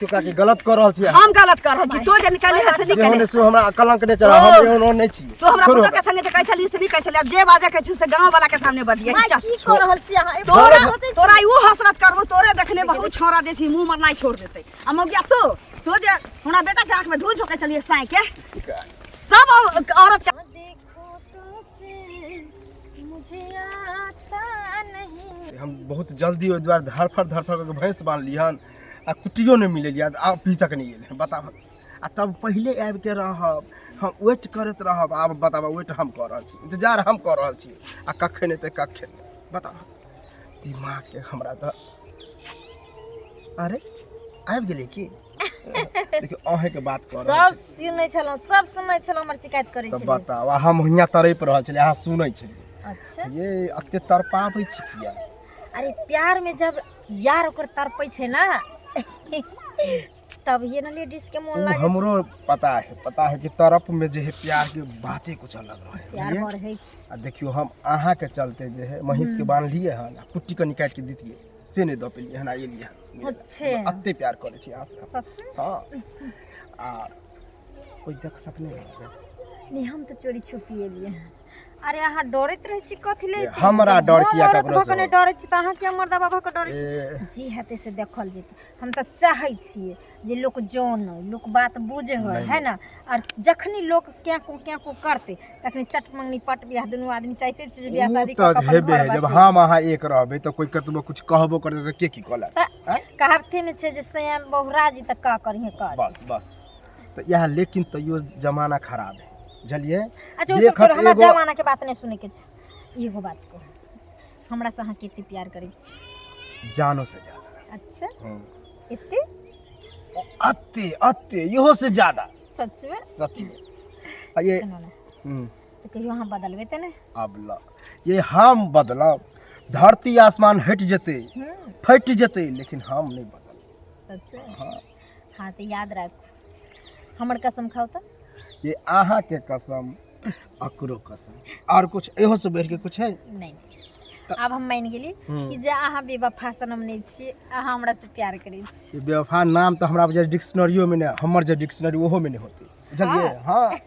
तू काकी गलत कर रहल छी अहाँ। हम गलत कर रहल छी, तो जे निकाली है से जे निकाली। होने से हमरा कलंक नहीं चढ़ा, हम ओ। एहन ओहन नहीं छी। तो हमरा छोड़ू पुतोह के संगे जे कहै छली से नहीं कहै छली। आब जे बाजै के छै से गांव वाला के सामने बजिए। माय, चल। की कऽ रहल छी अहाँ? एगो तोरा सोचै छी। तोरा उ हसरत करबो, तोरे देखने बहुत छौड़ा जे छी मुंह मरनाइ छोड़ देतै। आ मौगिया तो तो जे हमरा बेटा के आंख में धूल झोंकै छलियै साँइ के सब औरत के। देखो तो चैन मुझे आता नहीं। हम बहुत जल्दी ओहि दुआरे धरफड़ धरफड़ करके भैंस बान्हलियै हन आ कुट्टियो नहि मिलल आ अभी तक नहि एलै। बताबऽ, आ तब पहिले आबिके रहब, हम वेट करैत रहब। आब बताबऽ, वेट हम कऽ रहल छी, इंतजार हम कऽ रहल छी आ कखन एतै कखन नहि। बताबऽ दिमागके हमरा तऽ। अरे आबि गेलै की? देखियौ अहीँके बात कऽ रहल सब छी। सुनै छलहुँ, सब सुनै छलहुँ, हमर शिकायत करै तऽ छलियै। बताउ, आ हम हियाँ तड़पि रहल छलियै, अहाँ सुनै छलियै। अच्छा ये एते तड़पाबै छी किया? अरे प्यार में जब यार ओकर तड़पै छै ना तब ये ना लेडीज के मोन उ लागे छै। हमरो पता है, पता है कि तरफ में जे है प्यार के बाते कुछ अलग रहे प्यार बुझलियै? बढ़ै छै। आ देखियौ हम अहाँके चलते जे है महींस के बान्हलियै हन आ कुट्टी कनि काटि के दितियै से नहि दऽ पेलियै हन आ एलियै हन। अच्छे। एते प्यार करै छी अहाँ से। सच में? हँ, आ कोइ देखलक नहि अहाँके? नहीं, हम तऽ चोरी छुपी एलियै हन। अरे अहाँ डरैत रहै छी कथी ले? हमरा डर हम किया औरत ककरो भऽ से कऽ नहि होत? डरै छी तऽ अहाँ किया मर्दा बाबा के डरै छी? ए, जे हेतै से देखल जेतै। हम तऽ चाहै छियै जे लोक जानै, लोक बात बुझै है, नहि। है ना? आर जखनी लोक क्याको क्याको करतै तखनी चट मंगनी पट बियाह। दुनू आदमी चाहते छियै जे बियाह उ शादी तऽ कऽ कऽ अपन हेबे घर है। जब बसी। हम अहाँ एक रहबै तऽ कोइ कतबो कुछ कहबो करतै तऽ के की कहलक? तऽ कहावते में छै जे सयान बहु राजी तऽ का करिहे कर। बस बस, तऽ इएह। लेकिन तैयो जमाना खराब है, बुझलियै? अच्छा, उ सब देखत छोड़ू, हमरा एगो- जमाना के बात नहीं सुने के छै। एगो बात कहू, हमरा से अहाँ कते प्यार करै छी? जानो से ज्यादा। अच्छा। हम्म। एते? अते अते, इहो से ज्यादा। सच में? सच में। आ ये सुनू ने, तऽ कहियो अहाँ बदलबै तऽ नहि? अब ल ये हम बदलब, धरती आसमान हटि जेतै, फटि जेतै, लेकिन हम नहि बदलब। सच में? हाँ। हाँ, तऽ याद राखू, हमर कसम खाउ तऽ। ये अहाँके कसम, अकरो कसम, और कुछ इहो से बढ़ि के कुछ है? नहीं, आब हम मानि गेली कि जे अहाँ बेवफा सनम नहि छी, अहाँ हमरा से प्यार करै छी। ये बेवफा नाम तऽ हमरा बुझाइ डिक्शनरियो में नहि, हमर जे डिक्शनरी ओहो में नहि होतै, बुझलियै? हाँ,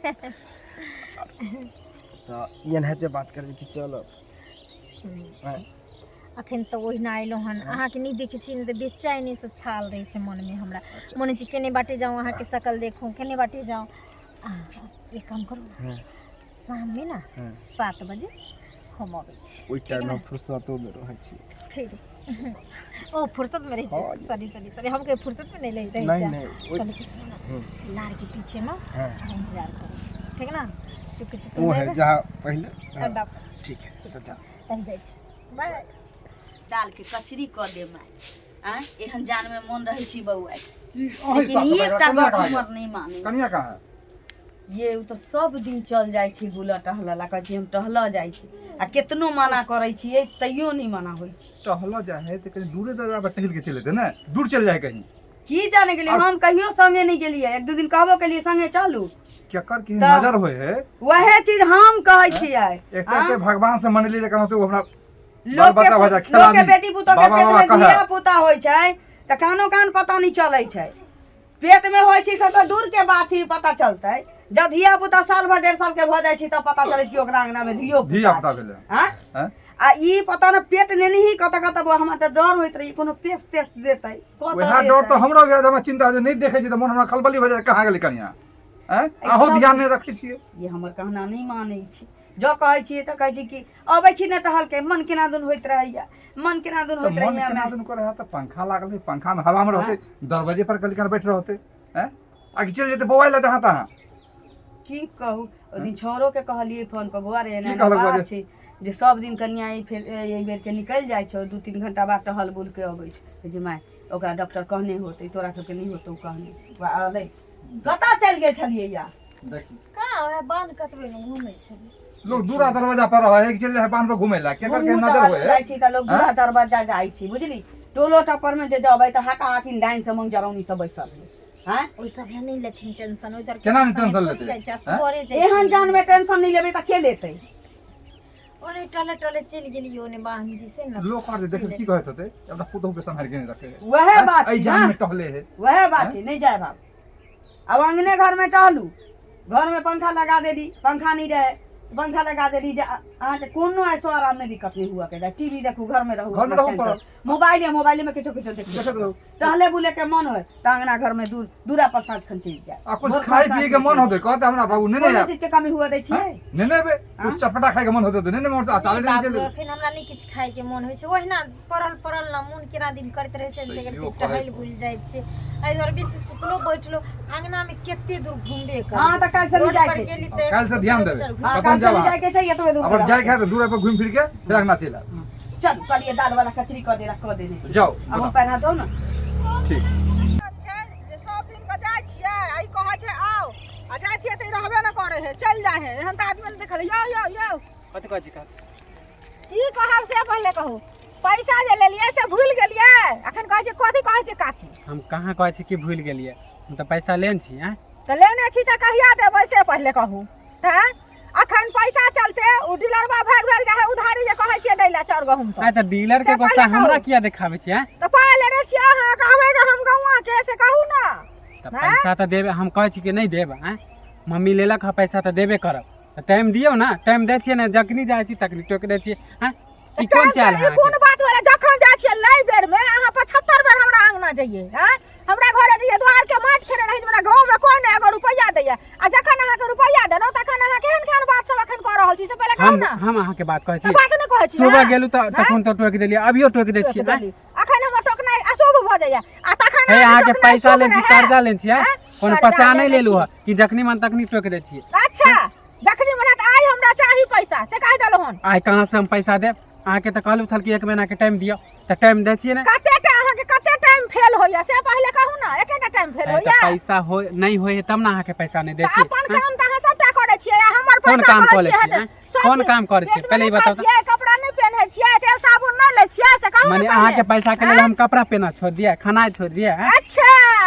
तऽ एनाहिते बात करबै कि चलब? आँय? अखन तऽ ओहिना अयलहुँ हन, अहाँके नहि देखै छी ने तऽ बेचैनीसँ छाल रहै छै मनमे हमरा। अच्छा। मन होइ छै केने बाटे जाउँ, अहाँके शकल देखूँ, केने बाटे जाउँ। अहाँ एक काम करू ने, शाममे ने 7 बजे हम अबै छी। ओहि टाइम हम फुर्सतो में रहै छी। फिर ओ फुर्सत में रहै हाँ। छी? सॉरी सॉरी सॉरी, हम कहियो फुर्सत में नहीं रहै नहीं छी। नहीं, ओहि कहली कि सुनू ने, लार के पीछे में अहाँ इंतजार करू, ठीक ना? चुपके चुपके वो है लेबै, जहाँ पहले, हाँ, अड्डा पर। ठीक है, तऽ जा। तब जाइ छी, बाय। दाल के कचरी कऽ दे माय। आँय, एहन जान में मोन रहै छी बौआ, ई अहीं लेकिन साफ सफाई एकटा कनिया गप कहाँ हमर गेल? नहि माने। कनिया कहाँ है? ये उ तऽ सब दिन चल जाइ छै बुलऽ टहलऽ ला। कहै छी हम टहलऽ जाइ छी आ केतनो मना करै छियै तैयो नहि मना होइ छै। टहलऽ जाइ है तऽ कहीं दूरे दरार पर टहल के चलि जेतै ने, दूर चलि जाइ कहीं। की जाने गेलियै, हम कहियो संगे नहि गेलियै। एक दू दिन कहबो केलियै संगे चलू। केकर की तऽ- नजर होय है? वएह चीज हम कहै छियै। एकटा के भगवान से मनली जे कहलहुँ हमरा लोक के बच्चा भऽ जाय, लोक के खेलाबी। बेटी पुतोह के बाबा पेट में बाबा कहै। धिया पुता होइ छै तऽ कानो कान पता नहि चलै छै। पेट में होइ छै से तऽ दूर के बात छै, पता चलतै। जब धिया पुता साल भर 1.5 साल के भऽ जाइ छै तब पता चलै छै कि ओकरा अंगना में धियो धिया पुता भेलै। आँय? आँय? आ ई पता ने पेट नेने ही कतऽ कतऽ बौआ, हमरा तऽ डर होइत रहै कोनो पेश तेश देतै, कतऽ वएह डर देतै। तऽ हमरो भेल, हमरा चिंता जे नहि देखै छी तऽ मन हमरा खलबली भऽ जाइ, कहाँ गेलै कनिया? आँय, अहूँ सब- ध्यान नहि रखै छियै। ये हमर कहना नहि मानै छी। जँ कहै छियै तऽ कहै छी कि अबै छी ने टहल के, मन केना दुन होइत रहैया, मन केना दुन तऽ होइत मन रहैया। केना दुन करै है तऽ पंखा लागल है, पंखा में हवा में रहते, दरवाजे पर कल बैठ रहते हैं, आकि चलि जेतै बौआइ लए जहाँ तहाँ। की कहू, ओहि दिन छौड़ो के कहलियै फोन पर, बौआ रे, एना की एना कहलक बौआ बात रे? छै जे सब दिन कनिया एहि फेर एहि बेर के निकलि जाइ छौ, 2-3 घंटा बाद टहल बुल के अबै छै। जे माय, ओकरा डॉक्टर कहने होतै, तोरा सबके नहि होतौ कहने। बौआ अलै, कतऽ चलि गेल छलियै या? देखी कहाँ, वएह बान्ह कतबे ने घूमै छलियै। लोग दूरा दरवाजा पर रहे है कि चलि जाइ है बान्ह पर घूमे ला, केकर के हमहूँ नजर टहल होय है? जाइ छी तऽ लोग दूरा दरवाजा जाइ छी, बुझली? टोलो टपर में जे जबै तऽ हाका हाकिन डाइन से मुंग जरौनी सब बैसल है। आँय? ओहि सब लए नहि लेथिन टेंशन, ओहि केना नहि टेंशन लेतै? जाइ छै, आँय? असगरे जाइ एहन छै। जान में टेंशन नहि लेबै तऽ के लेतै? ओने टहले टहले चलि गेलियै ओने बान्ह दिसे ने। लोक आर जे देखै की कहैत होतै, अपना पुतहु के सम्हारि के नहि रखे है। वएह बात एहि छै जान ने। में टहले है। वएह बात छै, नहि जायब आब। आब अङ्गने घरमे टहलू, घरमे पंखा लगा देली, पंखा नहि रहै पंखा लगा देली, जे अहाँके कोनो ऐसो आराम नहि दिक्कत नहि हुअ के चाही। टीवी देखू, घरमे रहू, घरमे अपना रहू चैनसँ। पड़ल। मोबाइले मोबाइलेमे किछो किछो देखू, देखैत रहू। टहले बुले के मन होय तऽ अङ्गना घरमे दूर दूरा पर साँझ खन चलि जाय। आ कुछ भोर खाय साँझ पिए के खन मन चलि होतै, कहते हमरा बाबू ने जाय। ने कोनो चीज के कमी हुअ दै छियै? ने ने बे कुछ चटपटा खाय के मन होतै तऽ ने ने मोर अचारे नहि लेने बाबू, चलि एबै। एखन हमरा नहि किछु खायके मोन होइ छै। ओहिना पड़ल पड़ल ने मोन केना दिन करैत रहै छै, तैयो लेकिन कहै टहलि बुलि जाइ छै। एहि दुआरे बेसी सुतलो बैठलो अङ्गनामे कते दूर घुमबे करबै। हँ, तऽ काल्हिसँ नहि रोड पर जायके छै। गेली तऽ काल्हिसँ ध्यान देबै। हँ, कतौ काल्हिसँ जायब नहि अहाँ। जायके छै, एतबे दूर अगर जायके है तऽ दूर पर घुमि फिर के फेर अंगना चलि आयब। चल, कहलियै दाल वाला कचरी कऽ देला, कऽ देने छी। जाओ। आब हम पैर हाथ धो ने। ठीक छै जे सब दिन के जाइ छियै आ ई कहै छै आउ, आ जाइ छियै तऽ ई रहबे नहि करै है, चलि जाइ है। एहन तऽ आदमी नहि देखल। यौ यौ यौ, कथी कहै छी का? की कहब से पहिले कहू। पैसा जे लेलियै से भूलि गेलियै? अखन कहै छै कथी कहै छै काकी? हम कहाँ कहै छी कि भूलि गेलियै? हम तऽ पैसा लेने छी आँय। तऽ लेने छी तऽ कहिया देबै से पहिले कहू। हैं, अखन पैसा चलते ओ डीलरबा भागि भागि जाइ है, उधारी जे कहै छियै दै लए चाउर गहूम तऽ आँय, तऽ डीलर के से गुस्सा पहिले कहू। हमरा किया देखाबै छी आँय? तऽ पाइ लेने छियै अहाँ, कहबै जे हम गौआँ के, से कहू ने। तऽ आँय? पैसा तऽ देबै, हम कहै छी कि नहि देब आँय? मम्मी लेलक हँ पैसा तऽ देबे करब, तऽ टाइम दियौ ने। टाइम दै छियै ने, जखनी जाइ छी तखनी टोकि दै छियै आँय। ई कोन चाल है? ई कोन बात भेलै? जखन जाइ छियै लै बेर में अहाँ 75 बेर हमरा अंगना जइयै, आँय, हमरा घरे जइयै, दुआर के माटि खेने रही, हमरा गाँव में कोई नहि एगो रुपैआ दैया, आ जखन अहाँके रुपैआ देलहुँ तखन अहाँ केहन केहन बात सब अखन कऽ रहल छी, से पहिले कहू हम ने। हम अहाँके बात कहै तऽ छी? बात नहि कहै छी। सुबह अहाँ? गेलू तऽ तखन तऽ टोकि देलियै, अभियो टोकि दै छियै आँय? अखन हमर टोकनाइ अशुभ भऽ जाइया आ तखन हे, अहाँके टोकनाइ पैसा शुभ लै छी, रहै। कर्जा लै छी आँय? आँय? कोनो कर्जा पचा नहि लेने लेलू छी। हँ कि जखनी मन तखनी टोकि दै छियै? अच्छा, जखनी मन तऽ आइ हमरा चाही पैसा से कहि देलहुँ हन। आइ कहाँ से हम पैसा देब अहाँके? तऽ कहलहुँ छल कि एक महीनाके टाइम दिअ, तऽ टाइम दै छियै ने? कते टा अहाँके कते टाइम फेल होइया से पहिले कहू ने। एकेटा टाइम फेल आइ तऽ होइया? पैसा हो नहि होइ है तब ने अहाँके पैसा नहि दै तऽ छी। अपन काम तऽ अहाँ सबटा करै छियै आ हमर कोन पैसा काम कहै कऽ लै छियै छियै, हेतै। आँय? सब कोन चीज। काम करै छियै? पेटमे पहिले ई नहि खाइ बताउ तऽ। छियै, कपड़ा नहि पहिनै छियै, तेल साबुन नहि लै छियै, से कहू ने मने पहिले। अहाँके पैसा के लेल हम कपड़ा पहना छोड़ दिए, खाना छोड़ दिए आँय? अच्छा,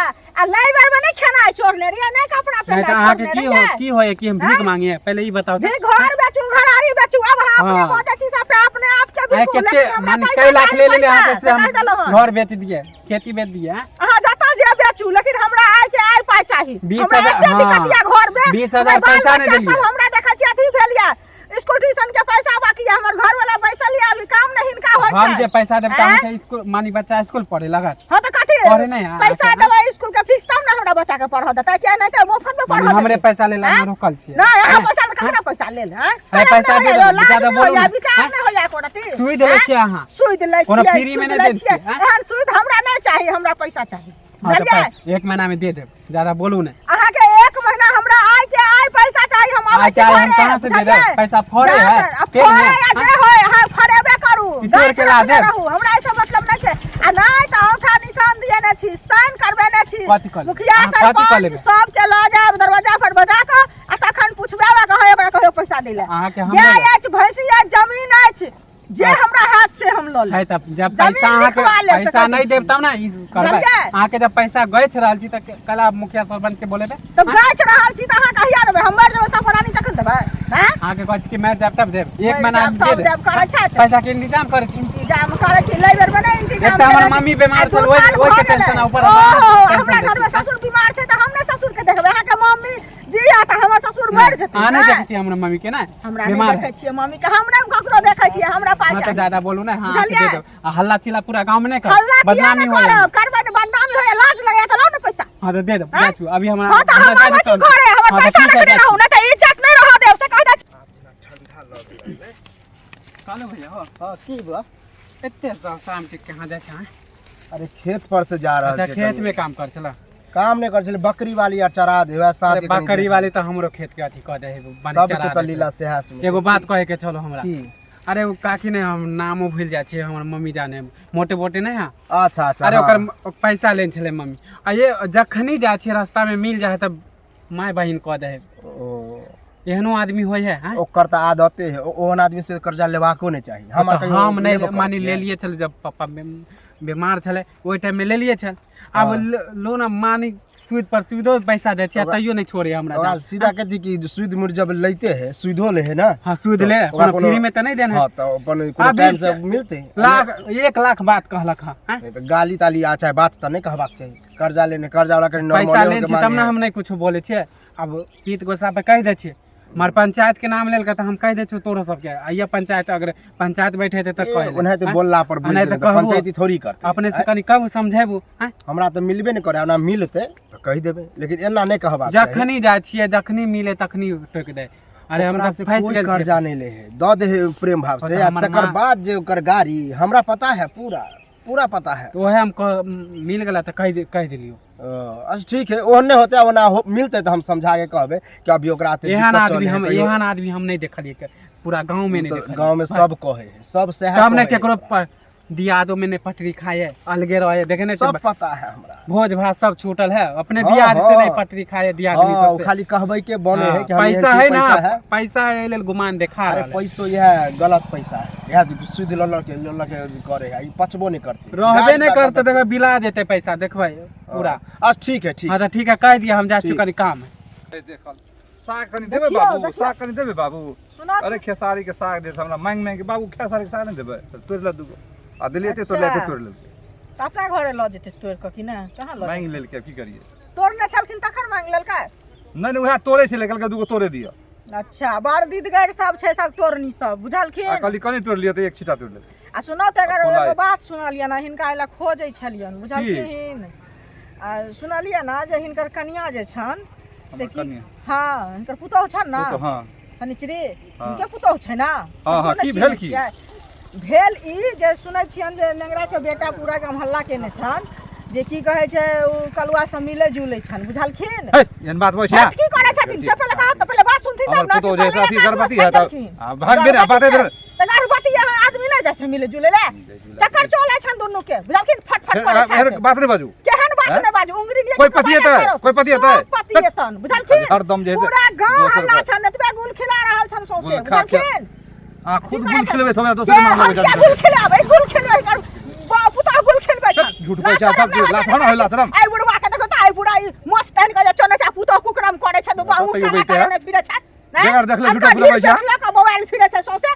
आ लै बेर में नहि खेनाइ छोड़ने रहियै, नहि कपड़ा नहि तऽ पहिनाइ अहाँके छोड़ने की हो रहियै? की होय कि हम भीख मांगिए? पहिले ई बताउ तऽ। भी घर बेचू, घरारी बेचू, अब अहाँ अपने हाँ। बजै छी सबटा अपने आप के आइ बिकू, कते लेकिन हमरा माने पैसा कई लाख चाही, ले लेले पैसा, अहाँके से से हम कहि देलहुँ हन। घर बेच दिए, खेती बेच दिए आँय? अहाँ जतऽ जे बेचू, लेकिन हमरा आइ के आइ पाइ चाही। बीस हमरा हजार- एते दिक्कत हाँ। यऽ घर में, 20,000 हमर बाल पैसा नहि बच्चा देलियै। सब हमरा देखै छी अथी भेल यऽ, स्कूल ट्यूशन के पैसा बाकी यऽ, हमर घर वाला बैसल यऽ, अभी काम नहि हिनका होइ हम छै। जे पैसा देब तऽ आँय? अहाँके स्कूल मानी बच्चा स्कूल पढ़े लगत? हाँ तऽ कथी पढ़े नहि अहाँ- पैसा अहाँके, देबै स्कूल के फीस तब ने हमरा बच्चा के पढ़ऽ देतै, किया नहि तऽ मुफ्त में माने पढ़ऽ हमरे देतै। पैसा लेल अहाँ आँय? रोकल छियै? नहि, अहाँ आँय? पैसा ककरा पैसा लेल? आँय? अरे शरम पैसा नहि दे होइया, देबै, लाज ज्यादा नहि बोलू होइया, नहि। विचार आँय? नहि होइया एको रत्ती? सुइ देले आँय? छियै अहाँ। सुइद लै कोनो छियै, फ्री में सुइद नहि लै दै छियै। छियै, आँय? एहन सुइद हमरा नहि चाही, हमरा पैसा चाही। हाँ तऽ बुझलियै? एक महीना में दे देब, ज्यादा बोलू नहि। अहाँके एक महीना, हमरा आइ के आइ पैसा चाही, हम आबै आइ छी के आइ हम घरे, कहाँ से दे देब? बुझलियै? पैसा फड़े जहाँ है, से- आ पेड़ में, फड़े या जे होय, अहाँ फड़ेबे करू। ई तोड़ गाछ के ला रखने देब। रहू, हमरा एहिसँ मतलब नहि छै। आ नहि तऽ औंठा निशान दिएने छी, साइन करबेने छी। कथी कऽ लेबै? मुखिया अहाँ कथी कऽ सरपंच लेबै? सबके लऽ जायब दरवाजा पर बजा कऽ आ तखन पुछबेबै, कहै ओकरा कहियो पैसा दै लए। अहाँके हम गाय देबै। अछि, भैंसी अछि, जमीन अछि, जे हमरा हाथ से हम लऽ है लेब। तब जब जमीन पैसा अहाँके लिखवा लेब से पैसा कहि नहि दै देब छी। तब ने ई करबै। बुझलियै? अहाँके जब पैसा गछि रहल छी तऽ कल आप मुखिया सरपंच के बोलेबै। तऽ गाछ रहल छी तऽ अहाँ कहिया देबै? हम मरि जेबै सब प्राणी तखन देबै? हैं? अहाँके कहै छी कि मरि जायब तब देब, एक मरि महीना जायब दे तब देब। देब करै छथि। पैसा के इंतजाम करै छी। इंतजाम करै छी, लै बेर में नहि इंतजाम एक तऽ हमर केलथि। मम्मी बीमार आ दू छल, ओहि- साल ओहिके भऽ गेलै। टेंशन आ ऊपर हमरा ओहो, टेंशन हमरा दै घर में छी। ससुर बीमार छै तऽ हम नहि ससुर के देखबै? अहाँके मम्मी जी आ तऽ हमर ससुर मरि जेतै। अहाँ नहि नहि? देखै छियै हमरा मम्मी के? ने हमरा नहि बीमार देखै है। छियै मम्मी के, हम नहि ककरो देखै छियै, हमरा पाइ हाँ तऽ चाही। ज्यादा बोलू ने। हाँ, अहाँके दे बुझलियै? देब, आ हल्ला चिल्ला पूरा गाँव में नहि कर, हल्ला किया बदनामी नहि हो जाए। करब? करबै ने, बदनामी होइया, लाज लगैया तऽ लाउ ने पैसा। हाँ तऽ दे देब, आँय? जाइ छी अभी हमरा हाँ तऽ हम हमरा जाइ आबै छी देब। घरे, हमर हाँ तऽ पैसा ठीक है, रखने जाइ छी। रहू, नहि तऽ इज्जत नहि रहऽ देब से कहि दै छी। आब जेना ठंडा लगलै ने। कहलहुँ भैया हो। हाँ, की बा? एते शाम के कहाँ जाइ छै अहाँ? अरे खेत पर से जा रहल अच्छा, छै। खेत में काम कर छला? काम नहि करै छलै, बकरी वाली आर चरा दे वएह साँझ अरे बकरी वाली तऽ हमरो खेत के अथी कऽ दे है, बनी सबके चरा तऽ देतै। लीला सेहा सुनै। एगो बात कहे के छलो हमरा। की? अरे ओ काकी ने, हम नामो भूल जाइ छियै, हमर मम्मी जाने मोटे मोटे नहि है। अच्छा अच्छा। अरे हाँ। ओकर ओ पैसा लेने छलै मम्मी, आ ये जखनी जाइ छियै रास्ता में मिल जाइ है तऽ माय बहिन कऽ दे है। ओ एहनो आदमी होइ है, आँय? ओकर तऽ आदते है, ओहन आदमी से कर्जा लेबाको नहि चाही। तऽ कहियो हम नहि लेबो करै मानि छियै। लेलिए छल, जब पप्पा बीमार छलै ओहि टाइममे लेलिए छल। आब हाँ। लोन मानी सूद पर सूदो पैसा दै छियै ओकरा- तैयो नहि छोड़े हमरा ओकरा जान। सीधा कहती कि सूद मुर जब लेते है सूदो ले है ना हाँ सूद तो ले ओकरा कोनो कोनो- फ्री में तऽ नहि देने हाँ तो अपन कोनो अभी टाइम से मिलते लाख 1 लाख बात कहलक हँ आँय? नहीं तो गाली ताली आ चाहे बात तऽ नहीं कहबाक चाही कर्जा लेने कर्जा वाला कनि पैसा नॉर्मले लेने होके छी तब ने मांगे हम नहि कुछो बोलै छियै। आब पीत गोसा पर कहि दै छियै, मगर पंचायत के नाम लेल तऽ हम कहि दै छियै तोरो सबके। आइए पंचायत, अगर पंचायत बैठे तऽ ए, कहि ओनाहिते आँय? बोलला पर बुझि ओनाहिते जेतै, तऽ कहबो। पंचायती थोड़ी करतै। अपने से कनि कब समझेबू आँय? हमरा तऽ मिलबे नहि करे, ओना मिलतै तऽ कहि देबै, लेकिन एना नहि कहबाक चाही। जखनी जाइ छियै, जखनी मिले तखनी टोकि दे। अरे हम ओकरा तऽ से फँसि कोई गेल छियै। कर्जा नहि ले है, दऽ दे है प्रेम भाव ओ से तऽ आ हमर तकर माँ- बाद जे ओकर गाड़ी हमरा पता है, पूरा पूरा पता है। तऽ ओहे हम कह मिल गेला तऽ कहि देलियौ। अच्छा ठीक है, ओहने होते ओना हो, मिलते तऽ हम समझा के कहबै कि अभी ओकरा एते एहन दिक्कत आदमी चले है, हम कहियो- एहन आदमी हम नहि देखलियै के, पूरा गाँव में नहि तऽ देखलियै। गाँव में सब कहै है, सब सएह तब ने कहै है केकरो ओकरा। दियादो में नहि पटरी खाए, अलगे रहे, देखे नहि सब छियै, पता है हमरा। भोज भात सब छूटल है अपने। दियाद से नहि पटरी खाए दियादनी हाँ, सब से। खाली कहबै के बने है हाँ, कि हम एहन पैसा छी, है ना। पैसा है। पैसा है एहि लेल गुमान देखा अरे रहल है। पैसो यह गलत पैसा है, यह सुध लऽ लऽ के लऽ लऽ के करे है, ई पचबो नहीं करते। रहबे गाड़ी नहि बात करते, दऽ देखबै बिला जेतै पैसा, देखबै पूरा। अच्छा ठीक है, ठीक। हाँ तऽ ठीक है, कहि दिअ, हम जाइ छी, ठीक। कनि काम है। देखल साग कनि देबै देखियौ, बाबू? देखियौ। साग कनि देबै बाबू? सुना। अरे खेसारी के साग दे हमरा मांगि मांगि के, बाबू खेसारी के साग नहि देबै? तऽ तोड़ि ले दूगो आ देलियै ते तोड़ि ले, अच्छा। तोड़ि लेलकै। तऽ अपना घरे लऽ जेतै तोड़ि कऽ कि नहि? कहाँ लऽ मांगि जेतै? लेलकै, आब की करियै? तोड़ने छलखिन तखन मांगि लेलकै? नहि नहि, उएह तोड़ै छलै, कहलकै दूगो तोड़े दिअ। अच्छा, बड़ दीदगर सब छै, सब तोड़नी सब। आ बुझलखिन? कहली कनि तोड़ि लिअ तऽ एक छिटा तोड़ि लेलकै। आ सुनौ तऽ एकर आ एगो बात सुनलियै ने, हिनका एहि लए खोजै छलियनि, बुझलखिन? आ सुनलियै ने जे हिनकर कनिया जे छनि से हमर की कनिया? हँ, हिनकर पुतोहु छनि ने। ओ तऽ हँ। शनिचरी। हँ। हिनके पुतोहु छै ने? हँ, हमरो ने की चिन्है भेल की? छियै। भेल ई जे सुनै छियनि जे नेंगराके बेटा पूरा गाम हल्ला केने छनि जे की कहै छै, ओ कलुआ से मिलै जुलै छनि, बुझलखिन? हे, एहन बात बजै छै? बात की करै छथिन से पहिले कहत तऽ पहिले बात सुनथिन हमर तब ने। पुतोहु कि जे पहिले अथी एकाएक गर्भवती सुनै है तऽ छलखिन। आ भाग बेर आ बाते बेर। तऽ गर्भवती अहाँ आदमी नहि जाइ छै मिलै जुलै लए? चक्कर चलै छनि दुनू के, बुझलखिन? फट फट करै एहन छनि। बात नहि बाजू। केहन बात? हैं? नहि बाजू, उंगरी लिए कोइ पतिएतै? कोइ पतिएतै? सब पतिएतन, बुझलखिन? हरदम जे है से पूरा गांव दोसर हल्ला पर। छन, एतबे गुल खिला रहल छन सौंसे। गुल खा के- बुझलखिन? आ खुद की गुल करै खिलेबै थोड़ा के दोसर मामला हम किया गुल खिलाबै? गुल खिलबै कर पुतोह गुल खिलबै छन। झूठ पैसा सब चीज, लाथ हन, लाथ हन। आइ बुढ़वा के देखो त, आइ बुढ़ा ई मस्त तानि के जे चनै छै, पुतोह कुकरम करै छै, दुबा कतऽ उनका उगैते लगा है? नहि फिरै छै नहि? बेगर देखले हुनका झूठे बुलबै ढील छै। पेट लऽ कऽ मोबाइल फिरै छै सौंसे,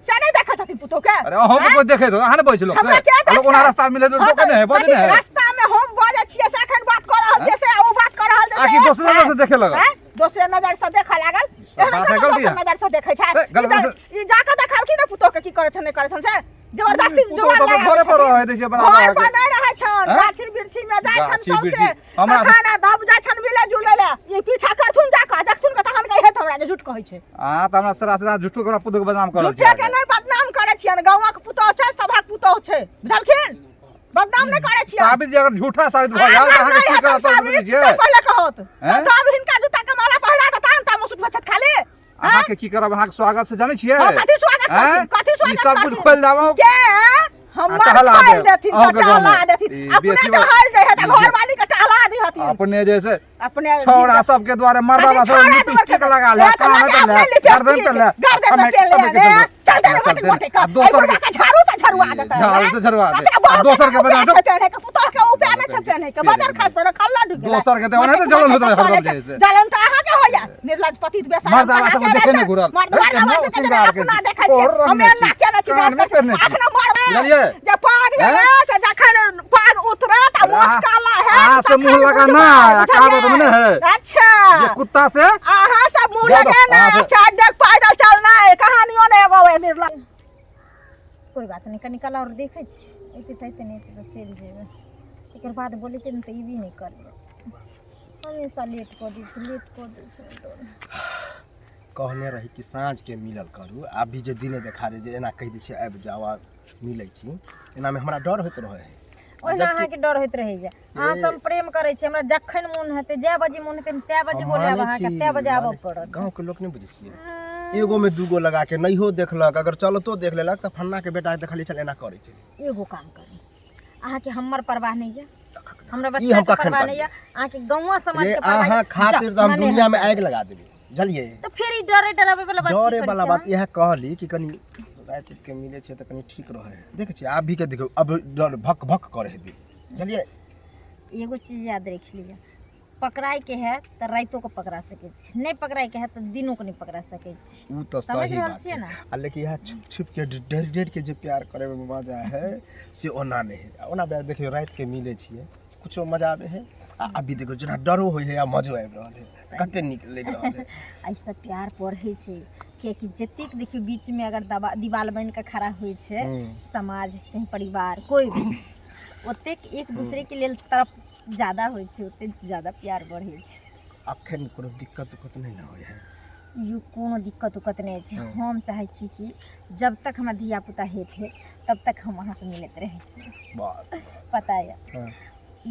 से नहि देखै छथिन पुतोह के? अरे अहूँ के हैं? कोइ देखै दो, अहाँ ने बजै छी लोक हमरा से के आ लोक ओना देखतै? रास्ता मिले हाँ लोक तऽ नहि है, बजै कथी नहि है। रास्ता में हम बजै छियै से एखन बात कऽ रहल छियै से ओ बात कऽ रहल छै आ से कि दोसरे छै? नजर से देखे लगल? हैं? दोसरे नजर से देखऽ लागल? सब एहन बात है केना गलती दोसर है। नजर से देखै छै? ए, गलत ई तऽ- ई जाकऽ देखलखिन ने पुतोह के की करै छै नहि करै छै, से जबरदस्ती पुतोह जुगाड़ तऽ अपन लगा घरे दै पर छथिन। रहै दै छियै बराबर घर पर अहाँके। नहि रहै छन, हैं? गाछी बिरछी में जाइ छन गाछी सौंसे। बिरछी। हमरा तखन आ दब जाइ छन मिले जुले ले। ई पीछा करथुन जाकऽ देखथुन के तहन कहिहे हमरा जे झूठ कहै छै। अहाँ तऽ हमरा सरासरा झूठो के हमरा पुतोह के बदनाम कऽ रहल छी। झूठे के नहि बदनाम करै छियनि, गाँवक पुतोह छै, सभक पुतोह छै, बुझलखिन? बदनाम नहि करै छियनि। साबित जे अगर झूठा साबित भऽ गेल तऽ अहाँके की करब तब बुझै छियै? पहिले कहत हैं? तब हिनका जूता के माला पहिरा देता तब मुसुक बचत खाली। अहाँके की करब अहाँके स्वागत से जानै छियै? हाँ, कथी स्वागत हैं? करथिन? कथी ई स्वागत सब कुछ करथिन? खोलि देबौ के हमर टहला खोलि देब, देथिन तऽ अहूँके टहला गाँवमे। देथिन। ई अपने बेसी बात- टहल जाइ है तऽ ई जे- घरवाली के टहला दिहथिन। अपने जैसे अपने छौड़ा सबके द्वारे मर्दावा सब लिपस्टिक लगा ले, कान पे ले, गर्दन पे ले, गर्दन पे ले ले, चल दे मोटे मोटे का दोसर के झाड़ू से झड़ुआ देता। झाड़ू से झड़ुआ दे आ दोसर के बना दे। पहने के पुतोह के उपाय नहि छै पहने के, बजर खास पर खल्ला ढुक गेलै। दोसर के देबै नहि तऽ जलन होइत रहै हरदम जे से। जलन तऽ अहाँके होइया, निर्लज पतित बेशरम। मर्दावा सबके देखे नहि घुरल। मर्दावा हे, सबके श्रृंगार के अपना देखै कोर छियै, रंगने हमे छी, एना केने छी। कानमे पहिरने छी। अखने मरबै बुझलियै? जे पाग जे हैं? है से जखन पाग उतरत आ मोछ काला है अहाँ से मुँह लगाना आ कहावत में नहि है अच्छा जे कुत्ता से अहाँ सब मुँह जा दो, लगाना। अहाँ से- चार डेग पैदल चलना है, कहानियों ने एगो है निर्लज। कोइ बात नहि, कनि काल आओर देखै छी, अयतै तऽ अयतै, नहि अयतै तऽ चलि जेबै। एकर बाद बोलेतै ने तऽ ई भी नहि करबै। हमेशा लेट कऽ दै छै, लेट कऽ दै छै। कहने रही कि साँझके मिलल करू, अभी जे दिने देखारे जे एना कहि दै छियै आबि जाउ आ मिलै छी, एनामे हमरा डर होइत रहै है। ओहिना जबकि- अहाँके डर होइत रहैया। अहाँ ए- सब प्रेम करै छी, हमरा जखन मोन हेतै, जए बजे मोन हेतै तए बजे हम बोलायब मानै अहाँके, छी, तए बजे आबऽ मानै- पड़त। गाँवके लोक नहि बुझै छियै, एगो में दूगो लगा के नहियो देखलक, अगर चलतो देख लेलक तऽ फन्ना के बेटा के देखलियै चल एना करै छै। एगो काम करू, अहाँके हमर परवाह नहि यऽ, हमरा ई बच्चा हम के कखन परवाह नहि करबै? यऽ, अहाँके गौवा समाज रे के परवाह अहाँ यऽ। खातिर जाउ, तऽ हम मने दुनिया में हम- आगि लगा देबै, बुझलियै? तऽ फेर ई डरे डराबै वाला बात की डरे करै वाला छी बात अहाँ? इएह कहली कि कनि राति के मिलै छै तऽ कनि ठीक रहै है। देखै छियै अभी के देखियौ, अब डर भक भक करै है दिल, बुझलियै? एगो चीज याद राखि लिअ, पकड़ाइके हैत तऽ रातिओके पकड़ा सकै छी, नहि पकड़ाइके हैत तऽ दिनोके नहि पकड़ा सकै छी। ओ तऽ समझ सही रहल बात छियै है ने? आ लेकिन इएह छुप छुप के डरि डरि के जे प्यार करैमे मजा है से ओना नहि है। आ ओना देखियौ रातिके मिलै छियै कुछो मजा आबै है, आ अभी देखियौ जेना डरो होइ है आ मजो आबि रहल है, कते नीक लागि रहल है। एहिसँ प्यार बढ़ै छै, किएकि जतेक देखियौ बीचमे अगर दबा दीवाल बनि कऽ खड़ा होइ छै समाज चाहे परिवार कोइ भी, ओतेक एक दूसरेके लेल तरफ ज्यादा होइ छै, ओतेक ज्यादा प्यार बढ़ै छै। अखन कोनो दिक्कत उक्कत नहि ने होइ है? यो कोनो दिक्कत उक्कत नहि छै। हम चाहै छी कि जब तक हमरा धिया पुता हेतै तब तक हम अहाँसँ मिलैत रही। बस पता यऽ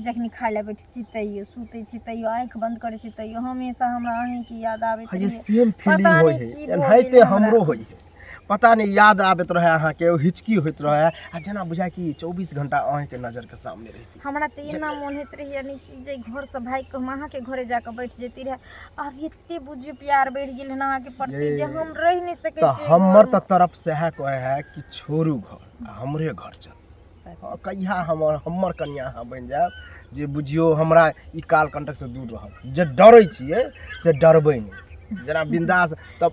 जखनी खाय लए बैठै छी तैयो, सुतै छी तैयो, आँखि बन्द करै छी तैयो हमेशा हमरा अहीँके याद आबैत ये रहैए। सेम फीलिंग पता होइ नहि है की भऽ एनाहिते गेल हमरा। हमरो होइ है, पता नहि याद आबैत रहै अहाँके, ओ हिचकी होइत रहै आ जेना बुझाय कि 24 घंटा अहीँके नजरके सामने रहिती। हमरा तऽ एना मोन होइत रहैए ने कि जे घरसँ भागि कऽ हम अहाँके घरे जा कऽ बैठ जैती रहए। आब एते बुझियौ प्यार बढ़ि गेल हन अहाँके प्रति जे ये हम रहि नहि सकै तऽ छियै हमर घरमे। तऽ तरफ सएह कहै है कि छोड़ू घर आ हमरे घर चल। सच। हँ, कहिया हमर हमर कनिया अहाँ बनि जायब जे बुझियौ हमरा ई काल कंटकसँ दूर रहब, जे डरै छियै से डरबै नहि, जेना बिंदास। तब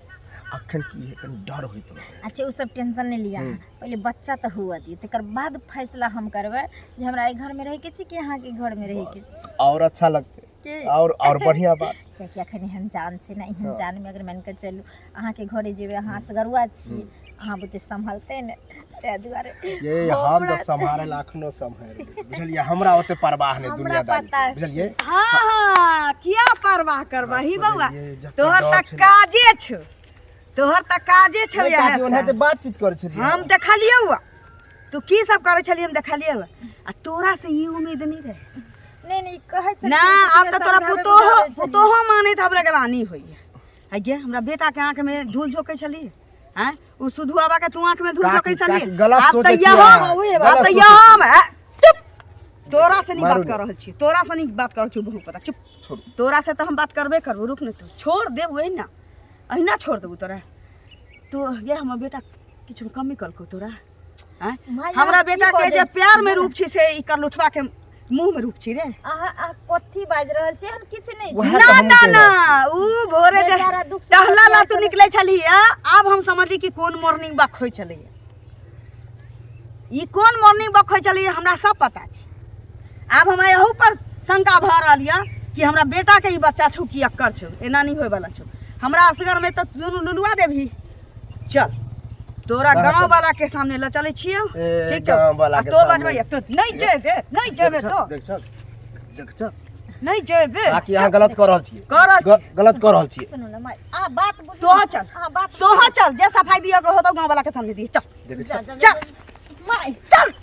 अखन की है कनि डर होइत रहै। अच्छा ओ सब टेंशन नहि लिअ अहाँ, पहिले बच्चा तऽ हुअ दियौ, तकर बाद फैसला हम करबै जे हमरा एहि घरमे रहैके छै कि अहाँके घरमे रहैके बस छै। आओर अच्छा लगतै की आओर बढ़िआँ बात, कियाकि अखन एहन जान छै ने, एहन जानमे अगर मानि कऽ चलू अहाँके घरे जेबै, अहाँ असगरुआ छी, अहाँ बुते सम्हलतै ने, ताहि दुआरे ये हम तऽ सम्हारे ला अखनो सम्हारि लेबै, बुझलियै? हमरा ओते परवाह नहि हमरा दुनियादारी पता के, बुझलियै? हँ हँ, किया परवाह करबही बौआ? बुझलियै, जकर तोहर डर तऽ छलै। काजे छौ, तोहर तऽ काजे छौ। नहि, इएह काकी, ओनाहिते बातचीत करै छलियै। हम देखलियौ तू की सब करै छलियै, हम देखलियौ आ तोरा से ई उम्मीद नहि रहे। नहि नहि, ई कहै छलखिन ना तऽ आब तऽ तोरा समझाबै पुतोहो बुझाबै छलियै। पुतोहो मानैत हमरा ग्लानी होइए। आगे हमरा बेटाके आँखिमे धूल झोंकै छलियै, आँय ओ सुधुआबा के तू आँखिमे धूल काकी, झोंकै छलियै। काकी, गलत आब सोचै तऽ छियै इहो अहाँ, आब गलत तऽ सोचै इहो हम छियै। चुप, तोरा से नहीं मारू बात कर नहि। रहल छी, तोरा से नहीं बात कर रहल छी बहु पता। चुप, छोड़ू। तोरा से तऽ हम बात करबे करबो, रुक ने, तू छोड़ देबू अहिना अहिना छोड़ देबू तोरा। तू ये हमर बेटा किछु कमी कलको तोरा? आँय? माय, हमरा अहाँ की बेटा के जे बजै प्यार में छी? रूप छी से ई करलुठवा के मुंह में रूप छी रे। अहाँ अहाँ कथी बाजि रहल छी? एहन किछु नहि छै। उएह ना तऽ हमहूँ ना कहि ना रहल ऊ भोरे जे बेचारा दुख सुख टहला ला तू करै। निकले छलही, आब हम समझली कि कोन मॉर्निंग वॉक होइ छलैया, ई कोन मॉर्निंग वॉक होइ छलैया, हमरा सब पता छै। आब हमरा एहू पर शंका भऽ रहल यऽ कि हमरा बेटाके ई बच्चा छौ कि अक्कर छौ। एना नहि होयवला छौ, हमरा असगरमे तऽ दुनू लुलुआ देबही। चल तोरा बाहर गाँव चल। वाला के सामने ल चलै छियौ। ए, ठीक छौ? गाँव वाला आ के तो सामने। बजबैया तो नहि जेबे, नहि जेबे, तो देख चल, देख चल, नहि जेबे। काकी अहाँ गलत कऽ रहल छियै, कऽ रहल गलत कऽ रहल छियै। सुनू ने माय, अहाँ बात बुझू। तोहर चल। अहाँ बात तोहर चल, जे सफाई दिअ के होतौ गाँव वाला के सामने दिहे। चल देख जा, चल। जा, चल। माय चल।